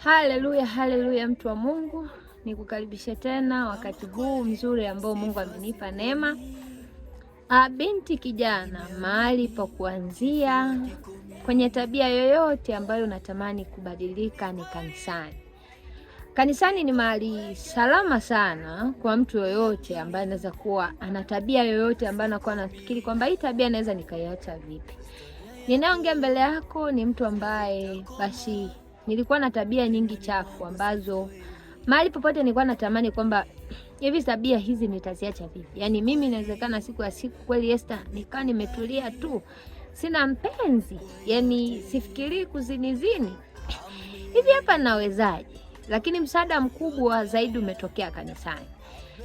Haleluya, haleluya, mtu wa Mungu, nikukaribishe tena wakati huu mzuri ambao Mungu amenipa neema. Binti kijana, mahali pa kuanzia kwenye tabia yoyote ambayo unatamani kubadilika ni kanisani. Kanisani ni mahali salama sana kwa mtu yoyote ambaye anaweza kuwa ana tabia yoyote ambayo anakuwa anafikiri kwamba hii tabia naweza nikaiacha vipi. Ninaongea mbele yako ni mtu ambaye basi nilikuwa na tabia nyingi chafu ambazo mahali popote nilikuwa natamani kwamba hivi tabia hizi nitaziacha vipi? Yaani mimi inawezekana siku ya siku kweli Esther nikawa nimetulia tu, sina mpenzi, yaani sifikirii kuzinizini hivi hapa nawezaje? Lakini msaada mkubwa zaidi umetokea kanisani.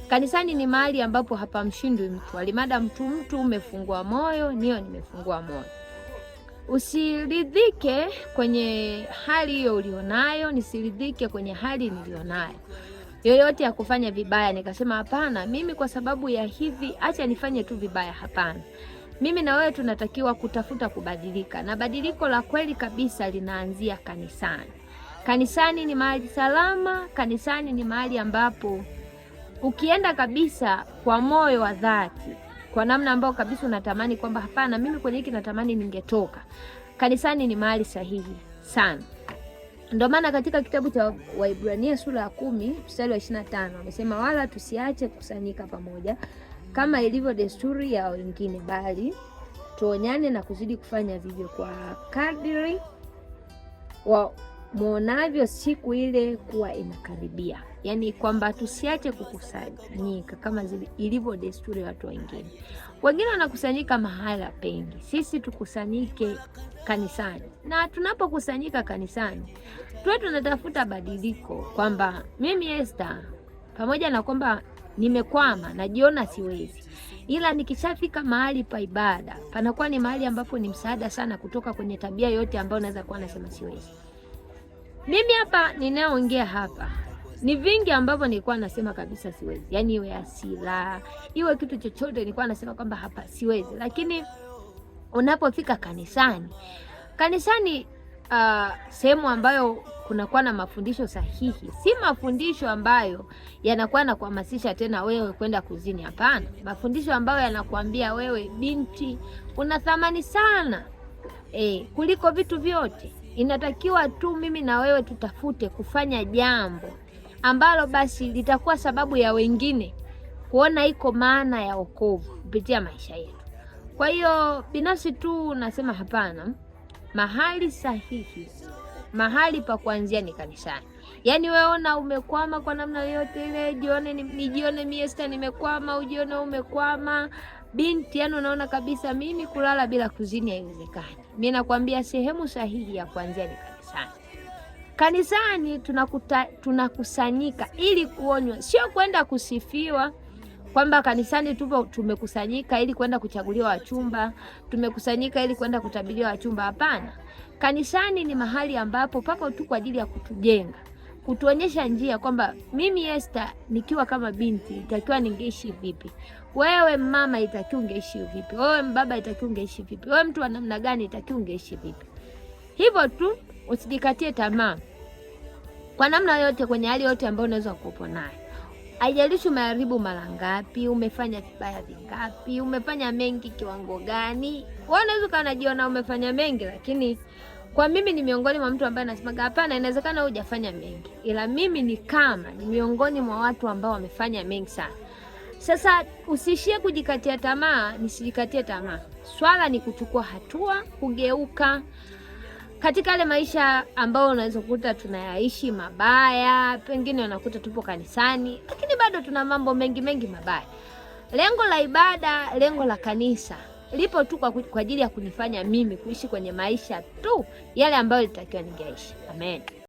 Kanisani ni mahali ambapo hapamshindwi mtu, alimada mtu umefungua moyo, niyo nimefungua moyo. Usiridhike kwenye hali hiyo ulionayo, nisiridhike kwenye hali nilionayo yoyote ya kufanya vibaya, nikasema hapana, mimi kwa sababu ya hivi, acha nifanye tu vibaya. Hapana, mimi na wewe tunatakiwa kutafuta kubadilika, na badiliko la kweli kabisa linaanzia kanisani. Kanisani ni mahali salama, kanisani ni mahali ambapo ukienda kabisa kwa moyo wa dhati, kwa namna ambayo kabisa unatamani kwamba hapana, mimi kwenye hiki natamani ningetoka. Kanisani ni mahali sahihi sana. Ndio maana katika kitabu cha Waibrania sura ya 10 mstari wa 25 amesema, wala tusiache kukusanyika pamoja kama ilivyo desturi ya wengine, bali tuonyane na kuzidi kufanya vivyo kwa kadiri wa mwonavyo siku ile kuwa inakaribia. Yaani kwamba tusiache kukusanyika kama ilivyo desturi ya watu wengine. Wengine wanakusanyika mahala pengi, sisi tukusanyike kanisani. Na tunapokusanyika kanisani, tuwe tunatafuta badiliko, kwamba mimi Esther, pamoja na kwamba nimekwama, najiona siwezi, ila nikishafika mahali pa ibada panakuwa ni mahali ambapo ni msaada sana kutoka kwenye tabia yote ambayo naweza kuwa nasema siwezi. Mimi hapa ninaongea hapa ni vingi ambavyo nilikuwa nasema kabisa siwezi, yaani iwe hasira, iwe kitu chochote, nilikuwa nasema kwamba hapa siwezi. Lakini unapofika kanisani, kanisani sehemu ambayo kunakuwa na mafundisho sahihi, si mafundisho ambayo yanakuwa na kuhamasisha tena wewe kwenda kuzini. Hapana, mafundisho ambayo yanakuambia wewe binti una thamani sana kuliko vitu vyote. Inatakiwa tu mimi na wewe tutafute kufanya jambo ambalo basi litakuwa sababu ya wengine kuona iko maana ya wokovu kupitia maisha yetu. Kwa hiyo binafsi tu nasema hapana, mahali sahihi, mahali pa kuanzia ni kanisani. Yaani wewe ona umekwama kwa namna yoyote ile, jione nijione mimi Esther nimekwama, ujione umekwama binti, yani unaona kabisa mimi kulala bila kuzini haiwezekani. Mimi nakwambia sehemu sahihi ya kuanzia ni kanisani. Kanisani tunakusanyika ili kuonywa, sio kwenda kusifiwa kwamba kanisani tupo tumekusanyika ili kwenda kuchaguliwa wachumba, tumekusanyika ili kwenda kutabiriwa wachumba. Hapana, kanisani ni mahali ambapo papo tu kwa ajili ya kutujenga, kutuonyesha njia kwamba mimi Esther nikiwa kama binti itakiwa ningeishi vipi, wewe mama itakiwa ungeishi vipi, wewe mbaba itakiwa ungeishi vipi, wewe mtu wa namna gani itakiwa ungeishi vipi. Hivyo tu usijikatie tamaa kwa namna yote, kwenye hali yote ambayo unaweza kuwa nayo. Haijalishi umeharibu mara ngapi, umefanya vibaya vingapi, umefanya mengi kiwango gani. Wewe unaweza ukawa unajiona umefanya mengi, lakini kwa mimi ni miongoni mwa mtu ambaye anasemaga hapana, inawezekana hujafanya mengi, ila mimi ni kama ni miongoni mwa watu ambao wamefanya mengi sana. Sasa usiishie kujikatia tamaa, nisijikatie tamaa. Swala ni kuchukua hatua, kugeuka katika yale maisha ambayo unaweza kukuta tunayaishi mabaya, pengine unakuta tupo kanisani, lakini bado tuna mambo mengi mengi mabaya. Lengo la ibada, lengo la kanisa lipo tu kwa ajili ya kunifanya mimi kuishi kwenye maisha tu yale ambayo litakiwa ningeishi. Amen.